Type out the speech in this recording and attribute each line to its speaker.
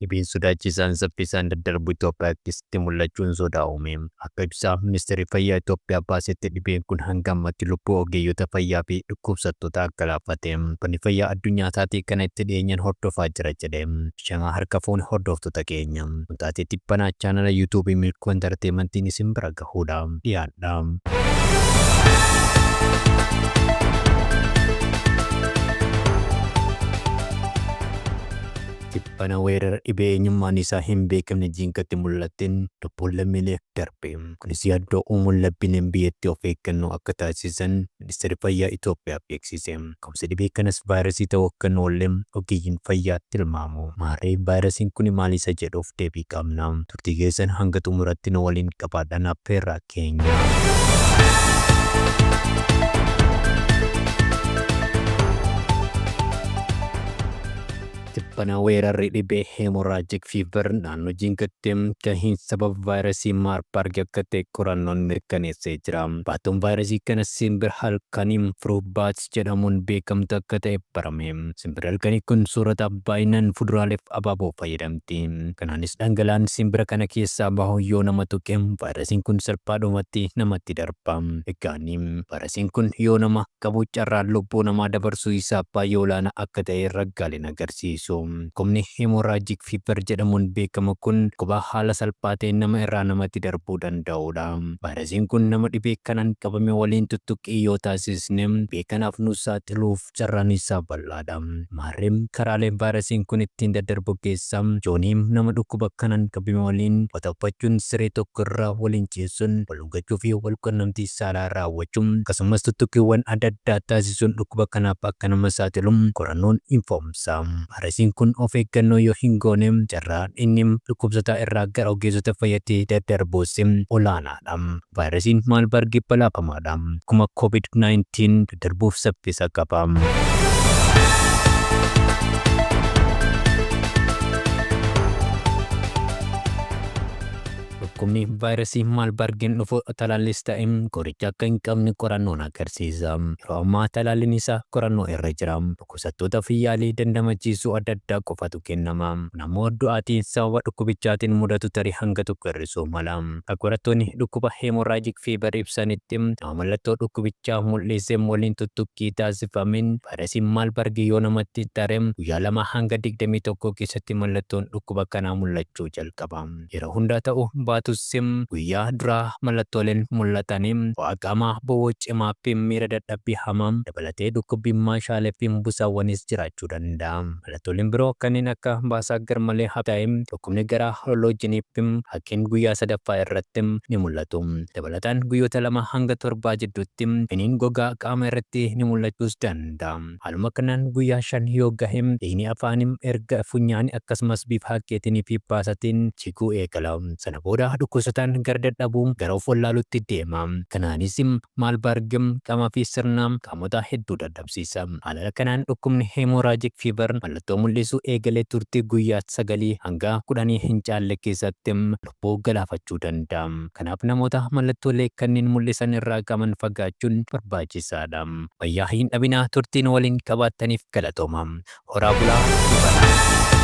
Speaker 1: Dhibeen sodaachisaan saffisaan daddarbu Itoophiyaa keessatti mul'achuun sodaa uume. Akka ibsa Ministeerri Fayyaa Itoophiyaa baasetti dhibeen kun hanga ammatti lubbuu ogeeyyota fayyaa fi dhukkubsattootaa galaafate. Dhaabbanni Fayyaa Addunyaa taatee kana itti dhiyeenyaan hordofaa jira jedhe. Ashamaa harka fuune hordoftoota keenya. Kun taatee tibbanaa chaanala YouTube Milkuu Entertainmentiin isin bira gahuudha. Dhiyaadha. Tibbana weerara dhibee eenyummaan isaa hin beekamne Jiinkatti mul'ateen lubbuun lammiilee darbe. Kunis yaaddoo uumuun lammiileen biyyattii of eeggannoo akka taasisan Ministeerri Fayyaa Itoophiyaa beeksise. Ka'umsi dhibee kanas vaayirasii ta'uu akka hin oolle ogeeyyiin fayyaa tilmaamu. Maarree vaayirasiin kuni maali isa jedhuuf deebii qabna. Turtii keessan hanga xumuratti nu waliin qabaadhaan affeerraa keenya. Tibbana weerarri dhibee Hemorrhagic Fever naannoo Jiinkatti gahiin sababa vaayirasii Maarbarg akka ta'e qorannoon mirkaneessee jira. Baattoon vaayirasii kana simbira halkanii Fruit Bats jedhamuun beekamtu akka ta'e barame. Simbirri halkanii kun soorataaf baay'inaan fuduraaleef abaaboo fayyadamti. Kanaanis dhangala'aan simbira kana keessaa bahu yoo nama tuqe vaayirasiin kun salphaadhumatti namatti darba. Egaani vaayirasiin kun yoo nama qabu carraan lubbuu namaa dabarsuu isaa baay'ee olaanaa akka ta'e ragaaleen agarsiisu. Dhukkubni Hemorrhagic Fever jedhamuun beekamu kun dhukkuba haala salphaa ta'een nama irraa namatti darbuu danda'udha. Vaayirasiin kun nama dhibee kanaan qabame waliin tuttuqqii yoo taasisne dhibee kanaaf nu saaxiluuf carraan isaa bal'aadha. Maarree karaaleen vaayirasiin kun ittiin daddarbu keessaa joonii nama dhukkuba kanaan qabame waliin uffata uffachuun, siree tokko irra waliin ciisuun, wal dhungachuu fi wal qunnamtii saalaa raawwachuu akkasumas tuttuqqiiwwan adda addaa taasisuun dhukkuba kanaaf akka nama saaxilu qorannoon ifoomsa. Vaayirasiin kun of eeggannoo yoo hin goone carraan inni dhukkubsataa irraa gara ogeessota fayyaatti daddarbuus olaanaadha. Vaayirasiin Maalbargi balaafamaadha. Akkuma Covid-19 daddarbuuf saffisa qaba. Dhukkubni vaayirasii Maalbargiin dhufu talaallis ta'e qoricha akka hin qabne qorannoon agarsiisa. Yeroo ammaa talaalliin isaa qorannoo irra jira. Dhukkubsattootaaf yaalii dandamachiisuu adda addaa qofatu kennama. Kun ammoo du'aatii sababa dhukkubichaatiin mudatu tarii hanga tokko hir'isuu mala. Akka qorattoonni dhukkuba Hemorrhagic Fever ibsanitti nama mallattoo dhukkubichaa mul'ise waliin tuttuqqii taasifameen vaayirasiin Maalbargi yoo namatti tare guyyaa 2 hanga 21 keessatti mallattoon dhukkuba kanaa mul'achuu jalqaba. Yeroo hundaa ta'u baatus guyyaa duraa mallattooleen mul'atan ho'a qaamaa, bowwoo cimaa fi miira dadhabbii hamaa dabalatee dhukkubbii maashaalee fi busaawwaniis jiraachuu danda'a. Mallattooleen biroo kanneen akka baasaa garmalee haphii ta'e, dhukkubni garaa lolloojinii fi haqqiin guyyaa sadaffaa irratti ni mul'atu. Dabalataan guyyoota 2 hanga 7 jidduutti finiin gogaa qaama irratti ni mul'achuus danda'a. Haaluma kanaan guyyaa 5 yoo gahe dhiigni afaanii, erga funyaanii akkasumas bifa haqqeetiin fi baasatiin jiguu eegala. Sana booda dhukkubsataan gara dadhabuu, gara of wallaaluutti deema. Kanaanis Maalbarg qaamaa fi sirna qaamota hedduu dadhabsiisa. Haala kanaan dhukkubni Hemorrhagic Fever mallattoo mul'isuu eegalee turtii guyyaa sagalii hanga kudhanii hin caalle keessatti lubbuu galaafachuu danda'a. Kanaaf namoota mallattoolee kanneen mul'isan irraa qaaman fagaachuun barbaachisaadha. Fayyaa hin dhabinaa turtii nu waliin qabaattaniif galatooma. Horaa bulaa dhufanaa.